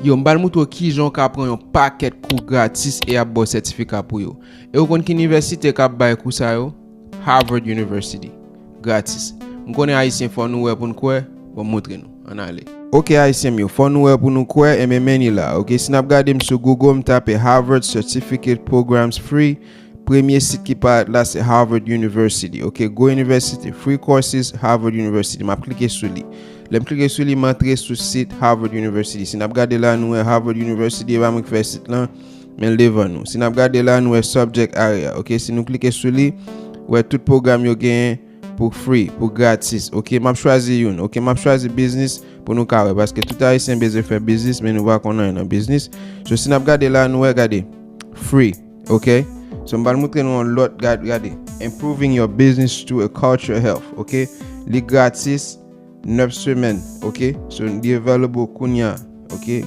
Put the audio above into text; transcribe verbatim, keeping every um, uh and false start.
Yo, m pral moutre w kijan w ka pran yon pakèt kou gratis e y ap ba w sètifika pou yo. E ou konn ki inivèsite k ap bay kou sa yo? Harvard University. Gratis. M konnen Ayisyen fò nou wè pou n kwè. Bon, m moutre nou. Ann ale. Ok, Ayisyen m yo, fò nou wè pou nou kwè, enben men li la. Ok, si n ap gade m sou Google, m tape Harvard Certificate Programs Free. Premye sit ki parèt la se Harvard University. Ok, gwo inivèsite, free courses, Harvard University. M ap klike sou li. Lè m klike sou li, m antre sou sit Harvard University. Si n ap gade la, nou wè Harvard University, e pa mwen ki fè sit lan, men l devan nou. Si n ap gade la, nou wè subject area. Ok, si nou klike sou li, wè tout pwogram yo genyen pou free, pou gratis. Ok, m ap chwazi youn. Ok, m ap chwazi business pou nou ka wè, paske tout Ayisyen bezwen fè business, men nou pa konn anyen nan business. So, si n ap gade la, nou wè, gade, free. Ok, so m pral moutre nou yon lòt, gade, gade, improving your business through a culture health. Ok, li gratis, nèf semèn. Ok, so li available kounya. Ok,